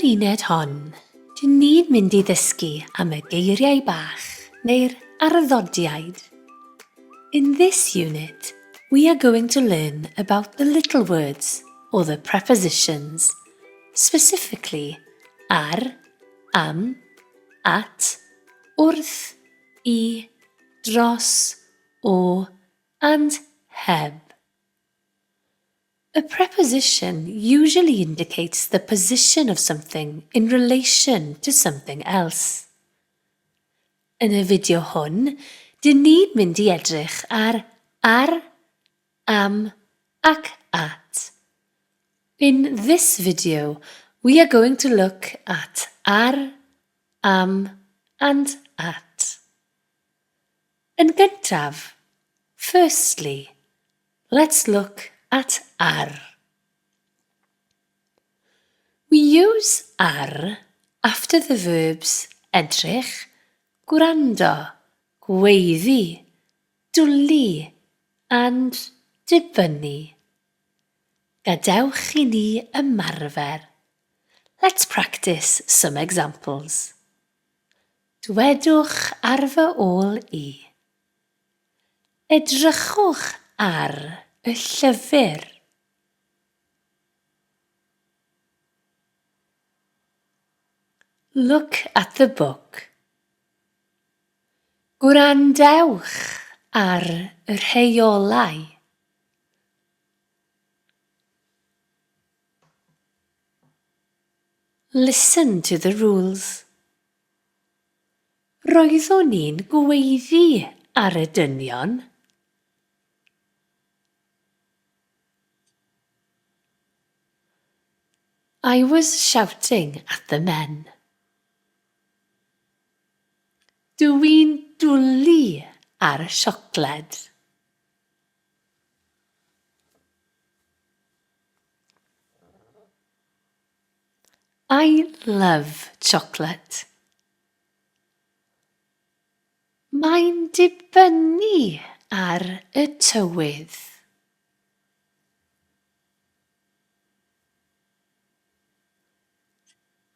uned hon, dyn ni'n mynd i ddysgu am y geiriau bach, neu'r arddodiaid. In this unit, we are going to learn about the little words, or the prepositions, specifically ar, am, at, wrth, i, dros, o, and heb. A preposition usually indicates the position of something in relation to something else. Yn y fideo hwn, dyn ni'n mynd i edrych ar ar, am ac at. In this video, we are going to look at ar, am and at. Yn gyntaf, firstly, let's look at ar. We use ar after the verbs edrych, gwrando, gweiddi, dwlu and dibynnu. Gadewch i ni ymarfer. Let's practice some examples. Dwedwch ar fy ôl i. Edrychwch ar y llyfr. Look at the book. Gwrandewch ar y rheolau. Listen to the rules. Roeddwn i'n gweiddi ar y dynion. I was shouting at the men. Dw i'n dwlu ar siocled. I love chocolate. Mae'n dibynnu ar y tywydd.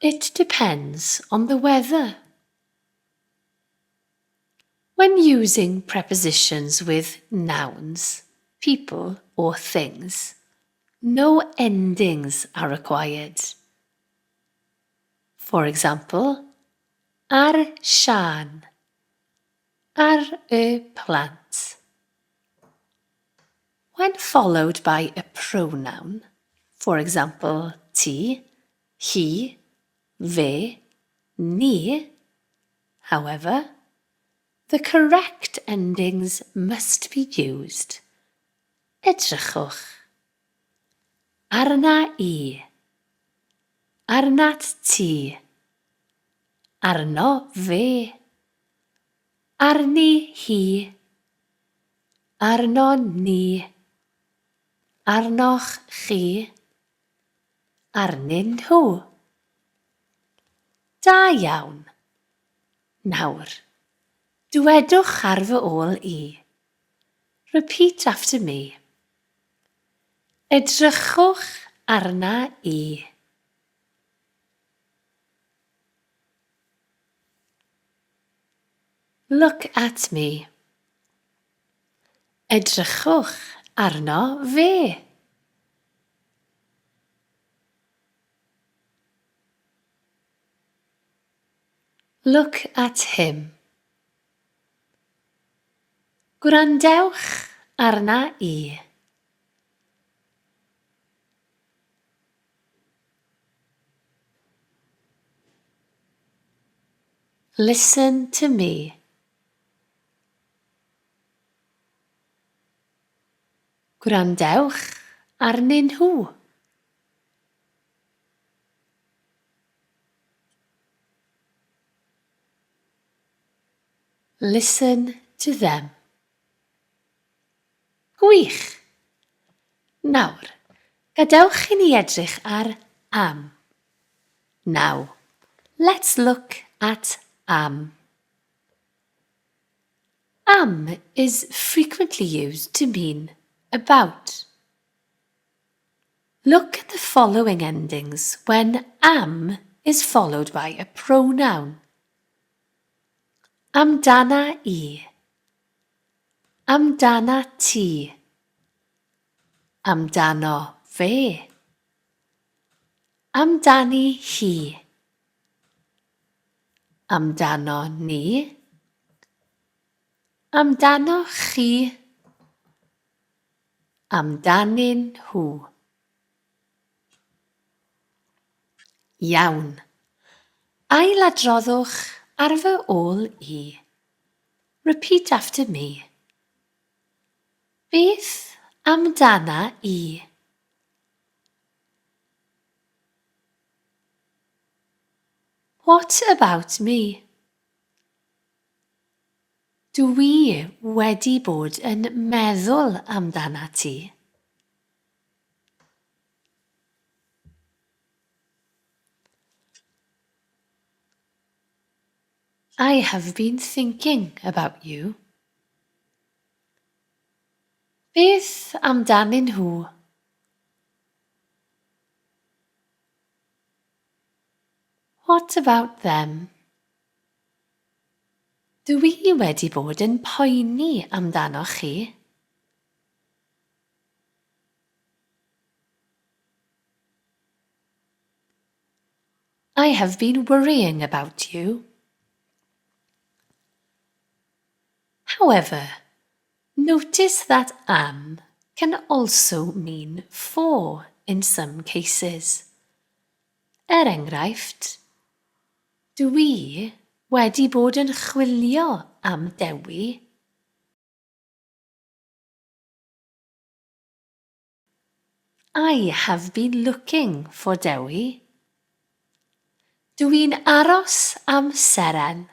It depends on the weather. When using prepositions with nouns, people or things, no endings are required. For example, ar Siân, ar y plant. When followed by a pronoun, for example, ti, hi, fe, ni, however, the correct endings must be used. Edrychwch. Arna i. Arnat ti. Arno fe. Arni hi. Arnon ni. Arnoch chi. Arnyn nhw. Da iawn. Nawr, dywedwch ar fy ôl i. Repeat after me. Edrychwch arna i. Look at me. Edrychwch arno fe. Look at him. Gwrandewch arna i. Listen to me. Gwrandewch arnyn nhw. Listen to them. Gwych! Nawr, gadewch i ni edrych ar am. Now, let's look at am. Am is frequently used to mean about. Look at the following endings when am is followed by a pronoun. Amdana i. Amdana ti. Amdano fe. Amdani hi. Amdano ni. Amdano chi. Amdanyn nhw. Iawn. Ailadroddwch ar fy ôl i. Repeat after me. Beth amdana i? What about me? Dw i wedi bod yn meddwl amdanat ti. I have been thinking about you. Beth amdanyn nhw? What about them? Dw i wedi bod yn poeni amdanoch chi. I have been worrying about you. However, notice that am can also mean for in some cases. Er enghraifft, dw i wedi bod yn chwilio am Dewi. I have been looking for Dewi. Dw i'n aros am Seren.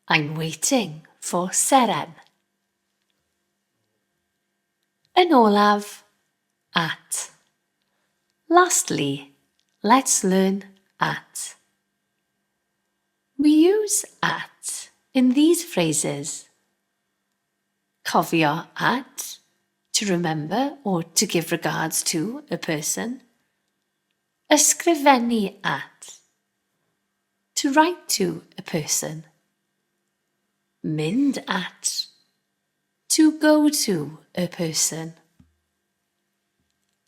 I'm waiting for Seren. Yn olaf, at. Lastly, let's learn at. We use at in these phrases. Cofio at, to remember or to give regards to a person. Ysgrifennu at, to write to a person. Mynd at, to go to a person.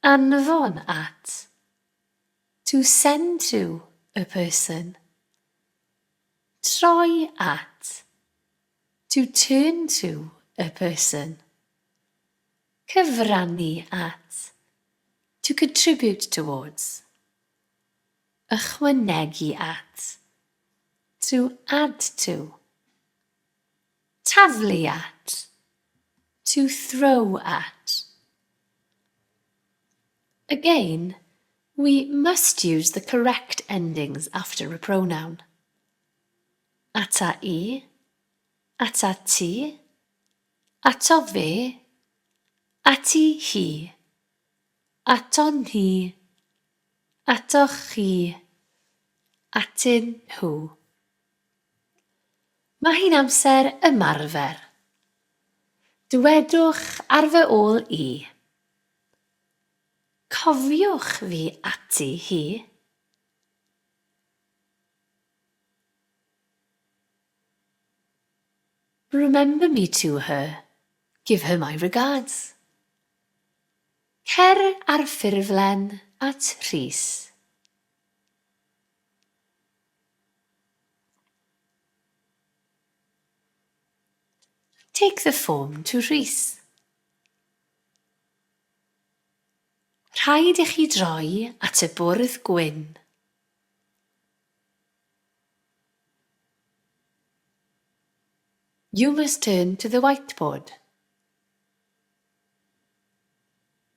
Anfon at, to send to a person. Troi at, to turn to a person. Cyfrannu at, to contribute towards. Ychwanegu at, to add to. Taflu at, to throw at. Again, we must use the correct endings after a pronoun. Ata i, ata ti, ato fe, ati hi, ato ni, atoch chi, atyn nhw. Mae hi'n amser ymarfer. Dywedwch ar fy ôl i. Cofiwch fi ati hi. Remember me to her. Give her my regards. Cer ar ffurflen at Rhys. Take the form to Rhys. Rhaid i chi droi at y bwrdd gwyn. You must turn to the whiteboard.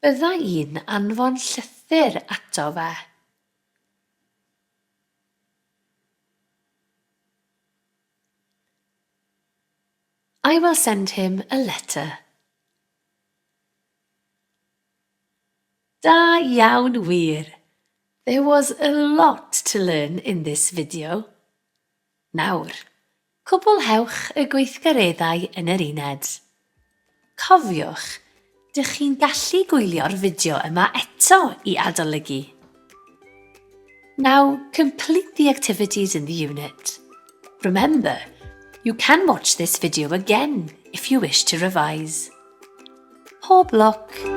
Bydda i'n anfon llythyr ato fe. I will send him a letter. Da iawn wir! There was a lot to learn in this video. Nawr, cwblhewch y gweithgareddau yn yr uned. Cofiwch, Dych chi'n gallu gwylio'r fideo yma eto i adolygu. Now, complete the activities in the unit. Remember, you can watch this video again if you wish to revise. Pob lwc!